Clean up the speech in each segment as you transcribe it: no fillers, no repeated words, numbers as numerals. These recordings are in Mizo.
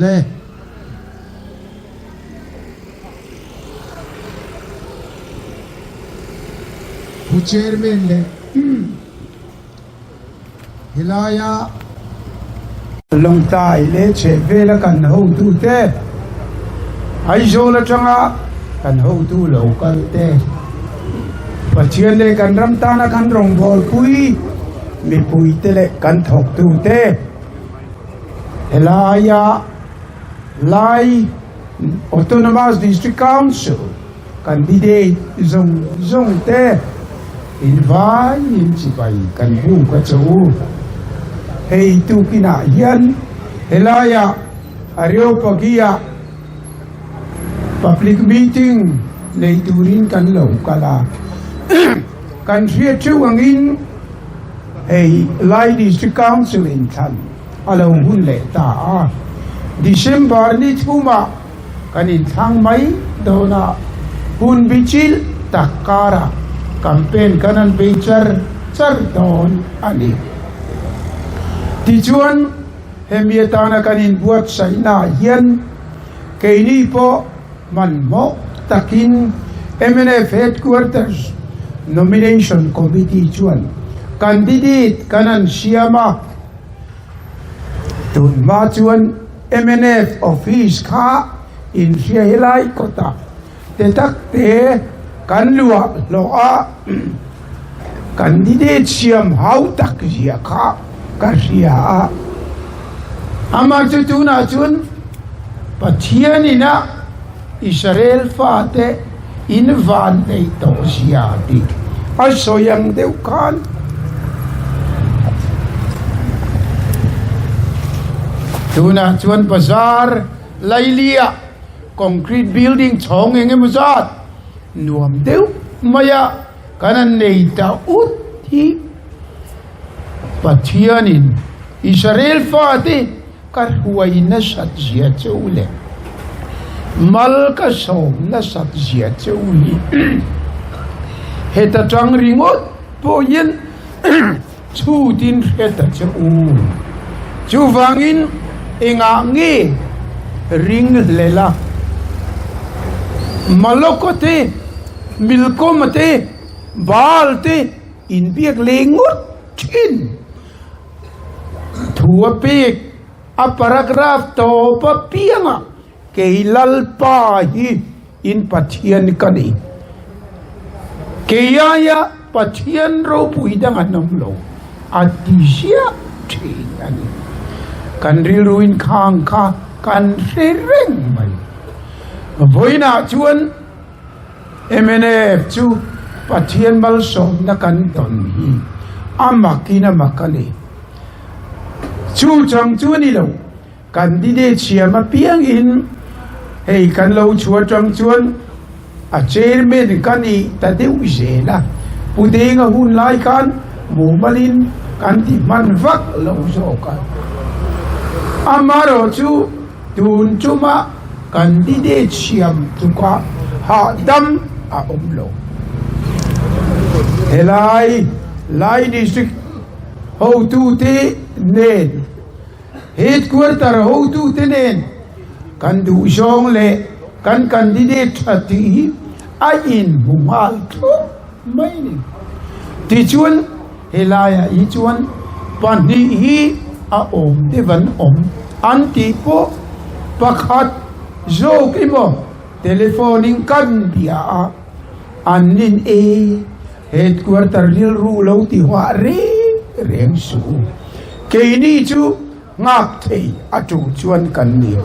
Awle. Pu Chairman leh helaia Lawngtlai leh chhehvela kan hotute, Aizawl atanga kan hotu lo kal te, Pathian leh kan ram tana kan rawngbawlpui mipuite leh kan thawktute, Helaia Lai Autonomous District Council candidate zawng zawng te in vaiin chibai kan buk a che u. Hei tukinah hian helaia Areopagia public meeting nei turin kan lo kal a. Kan hriat theuh angin hei Lai District Council inthlan a lo hun leh ta a, December ni thumah kan inthlang mai dawn a, hun bichilh tak karah campaign kan han bei char char dawn a ni. Tichuan, hemi atana kan inbuatsaihnaah hian keini pawh hmanhmawh takin mnf Headquarters Nomination Committee chuan candidate kan han siam a, Tun hma chuan mnf office kha inhria helai kawtah te tak te kan luah hlawh a, candidate siam hau tak zia kha ka hria a. Amah chu tunah chuan Pathian ina Israel fate in van nei tawh zia tih a sawi ang deuh khan tunah chuan bazar lailia concrete building chhawng eng emaw zat nuam deuh maia kan han nei ta ut hi Pathianin Israel fate Ka hruai nasat zia che u leh mal ka sawm nasat zia che u hi heta tang ringawt pawhin chhutin hre ta che u. Chuvangin engah nge ring hlel a, Maloko te, Milkoma te, Baal te inbiak leh ngawt thin. Thu a pek a paragraph tawp apiangah kei Lalpa hi in Pathian ka ni. Kei aia Pathian ropui dang an awm lo a ti ziah thin a ni. Kan rilru inkhang kha kan hre reng mai. Vawiinah chuan Mnf chu Pathian malsawmna kan tawn hi a makin a mak a ni. Chu chang chu a ni lo, candidate siam apiangin hei kan lo chhuah atang chuan a chairman ka nih ta deuh zel a, Pu Denga hun lai khan mumalin kan ti hman vak lo zawk a. Amaherawhchu Tun chuma candidate siam tluka hahdam a awm lo. Helai Lai District hotute nen, Headquarter hotute nen kan duhzawng leh kan candidate tha tih hi a inhmu nghal thlup mai a ni. Tichuan Helaiah hi chuan pahnih hi a awm deuh an awm an tih pawh pakhat zawk emaw telephone in kan bia a, an nin e headquarter rilru lo ti huah reng reng suh u. Keini chu nghak thei a tul chuan kan ni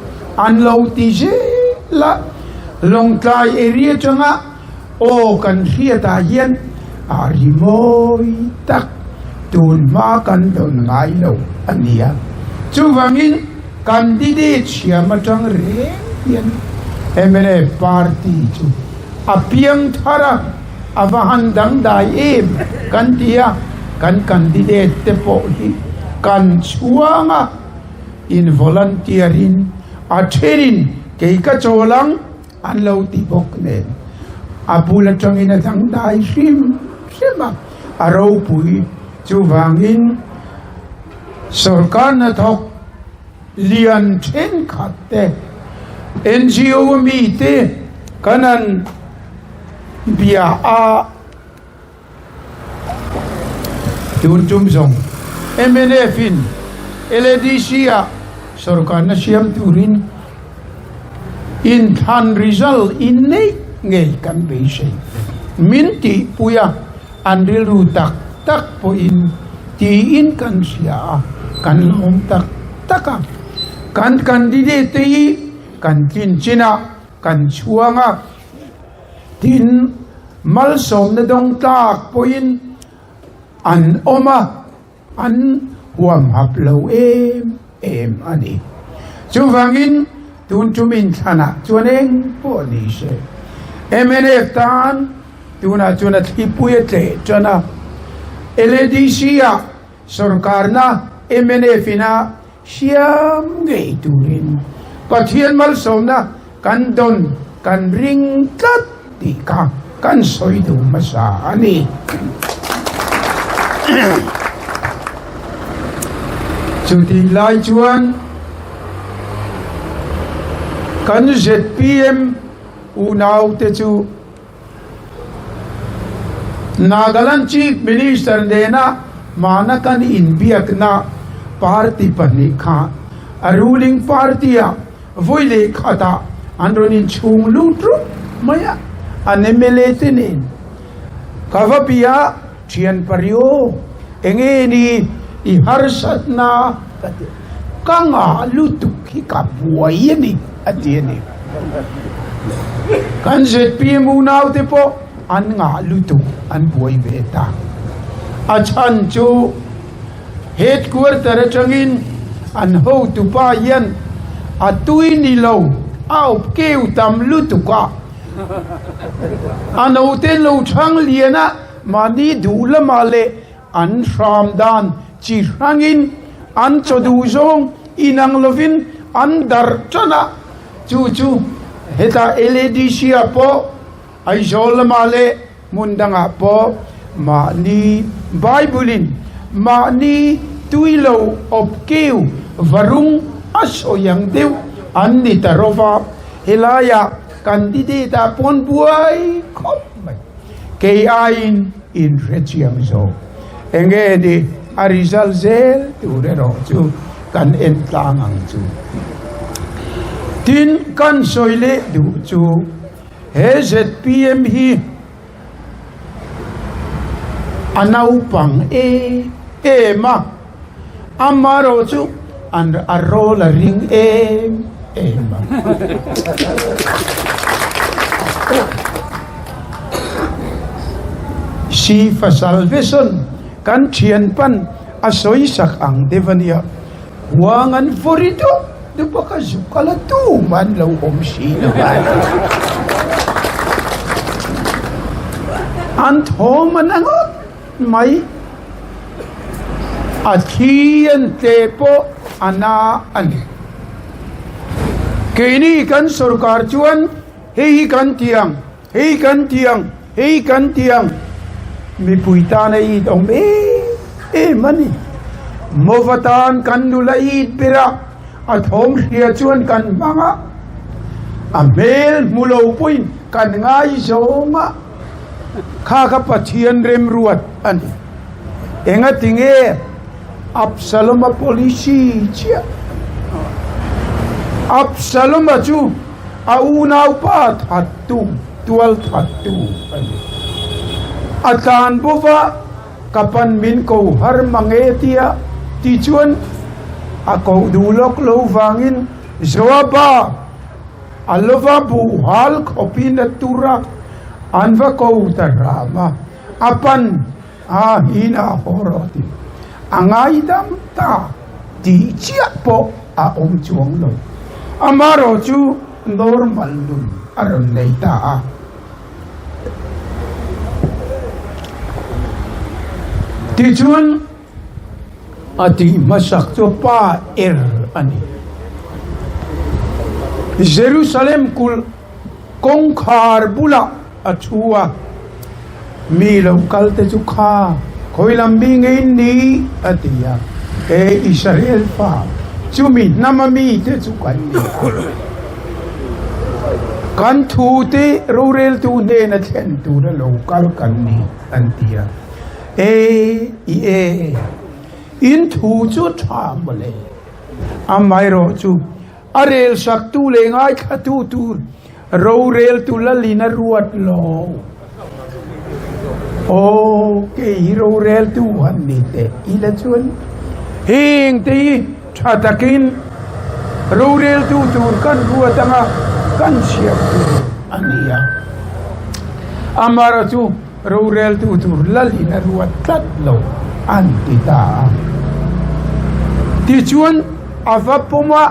an lo ti zel a, Lawngtlai area atanga aw kan hriatah hian a ri mawi tak tun hma kan dawn ngai lo a ni a, chuvangin candidate siam atang reng hian mnf party chu a piang thar a, a va han dangdai em kan ti a, kan candidate te pawh hi kan chhuang a, in volunteer in a thenin kei ka chawl ang an lo ti bawk nen a bul atangin a dangdai hrim hrim a, a ropui chuvangin sorkar hnathawk. lian thenkhat te, NGO a mi te kan han bia a. Tun tum zawng mnf in LADC ah sorkarna siam turin inthlan result in neih ngei kan beisei. Min tihpui a, an rilru tak tak pawhin tiin kan hria a, kan lawm tak tak a. Kan candidate te hi kan tlin chin a, kan chhuang a. Tin, malsawmna dawng tlak pawhin an awm a, an huamhap lo em em a ni. Chuvangin, tun tum inthlanah chuan eng pawh ni se, mnf tan tunah chuan a thlipui a tleh tan a, LADC-ah sorkarna mnf ina Siam ngei turin Pathian malsawmna kan dawn kan ring tlat tih kha kan sawi duh hmasa a ni. Chutih lai chuan kan zpm unaute chu Nagaland Chief Minister nena hmana kan inbiakna party pahnih kha a ruling party-ah vawi leh khatah an rawn inchhung lut rup mai a, an mla te nen. Ka va bia thian pariaw, enge ni i harsatna ka ti a, ka ngah lutuk hi ka buai a ni a ti a ni. Kan zpm unaute pawh an ngah lutuk an buai ve ta. A chhan chu headquarter atangin an hotupa hian a tui ni lo a awp keu tam lutuk a, a note lo chhang lian a mahni duh lamah leh An hram dan chi hrangin an chaw duh zawng inang lovin an darh tan a, chu chu heta LADC ah pawh Aizawl lamah leh hmun dangah pawh mahni Bible in mahni tui lo awp keu varung a sawi ang deuh an ni ta rova, helaiah candidate ah pawn buai khawp mai. Kei aiin in hre chiang zawk. Enge ni a result zel tur erawh chu kan en tlang ang chu. Tin, kan sawi leh duh chu he zpm hi a naupang em em a, amaherawh chu an a rawl a ring em em a. Sifa Salvation kan thian pan a sawi sak ang deuh a nia, huang an vawri dup dup a ka zuk a la tum an lo awm si lo a. An thawm an angawt mai. A thi an tle pawh a na a ni. Keini kan sorkar chuan hei hi kan ti ang, hei hi kan ti ang, hei hi kan ti ang, mipui tan a it awm em em a ni. Mova tan kan nula it ber a, a thawm hria chuan kan hmang a, a hmel hmu lo pawhin kan ngaizawng a. Kha kha Pathian remruat a ni. Engati nge Absalom-a policy chiah? Absalom-a chu a unaupa thattu, tual thattu a ni. A tlan bova ka pan min ko har mang e tia ti chuan a koh duh lawk lo vangin Joaba A lova buh hal khawpin a tur a, an va ko ta hram a, a pan a hin a haw rawh ti. A ngaidam ta tih chiah pawh a awm chuang lo. Amaherawh chu normal nun a rawn nei ta a. Tichuan. A tih hmasak chu pa er a ni. Jerusalem kulh kawngkhar bulah a thu a, Mi lo kalte chu kha khawi lam mi ngei ni? a ti a. He Israel fa Chumi hnama mite chu kan ni a. Kan thute roreltu hnena thlen tura lo kal kan ni, an ti a. E, i e, in thu chu tha mawle. Amaherawhchu, a relsaktu leh ngaithlatu tur roreltu lalin a ruat lo. Aw, kei hi roreltu han ni teh ila chuan heng te hi tha takin roreltu tur kan ruat anga kan siam tur a ni a. Amaherawhchu, Roreltu tur lalin a ruat tlat lo an ti ta a. Tichuan a va pawm a,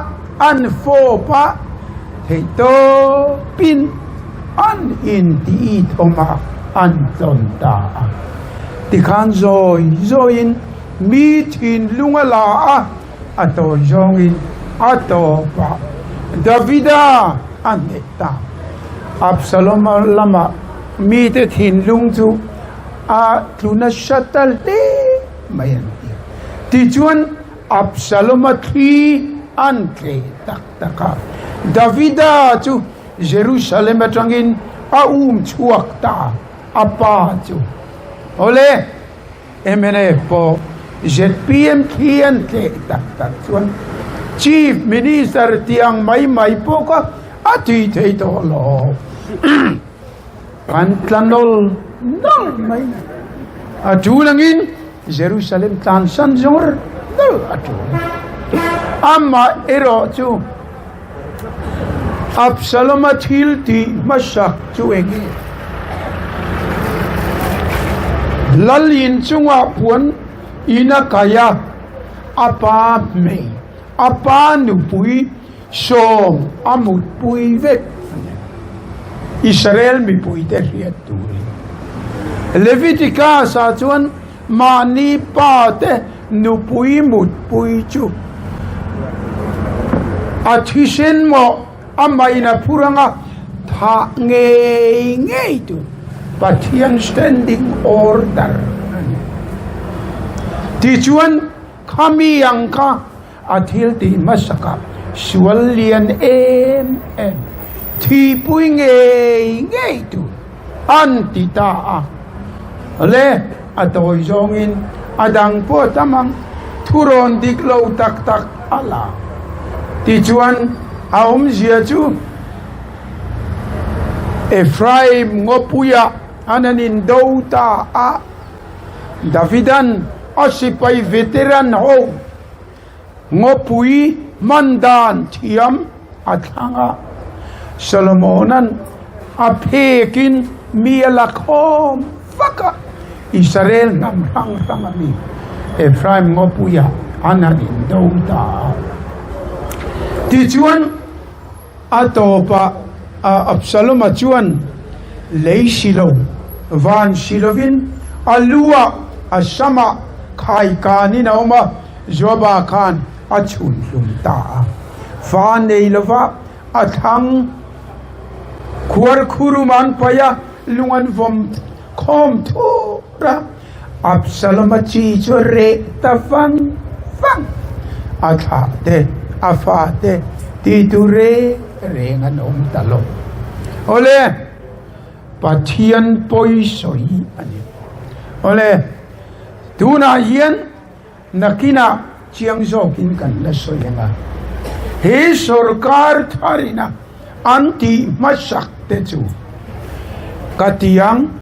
an fawp a, theihtawpin an inti thawm a, an tlawn ta a. Tikhan zawi zawiin mi thinlung a la a, a tawi zawngin a tawp a, Davida a hneh ta. Absaloma lamah mite thinlung chu a tlu nasa ta hle mai an ti. Tichuan, Absaloma thli an tleh tak tak a, Davida chu Jerusalem atangin a um chhuak ta, a pa chu. Awle! Mnf pawh zpm khi an tleh tak tak chuan Chief Minister tiang mai mai pawh kha a tih thei tawh lo. An tla nawl nawl mai mai. A tul angin Jerusalem tlansan zawr nawl a tul. Amah erawh chu Absalom-a thil tih hmasak chu eng nge? Lal in chungah puan in a kai a, a pa hmei, a pa nupui sawm a mutpui vek a ni. Israel mipuite hriat turin. Leviticus-ah chuan Mahni pa te nupui mutpui chu a thisen maw a main a phur anga thah ngei ngei tur Pathian standing order a ni. Tichuan khami ang kha a thil tih hmasakah sual lian em em thihpui ngei ngei tur an ti ta a. Le a tawi zawngin a dang pawh a tam ang, thurawn dik lo tak tak a la. Tichuan a awmzia chu Ephraim ngawpuia an an indo ta a. Davidan a sipai veteran ho ngawpui hman dan thiam a thlang a, Solomonan a phekin mi a la khawm vak a, Israel hnam hrang hrang a mi Ephraim ngawpuiah an han indo ta a. Tichuan a tawpah Absaloma chuan lei si lo, van si lovin a lu ah a sam ah khai kanin a awm a, Joaba khan a chhun hlum ta a. Fa nei lova a thlang khuar khurum an paih a, lung an vawm khawm thur a, Absaloma chi chu reh ta vang vang. A thlah te, a fa te ti tu reng reng an awm ta lo. Awle, Pathian pawi sawi a ni. Awle, tunah hian nakinah chiang zawkin kan la sawi ang a. He sorkar tharina an tih hmasak te chu ka ti ang.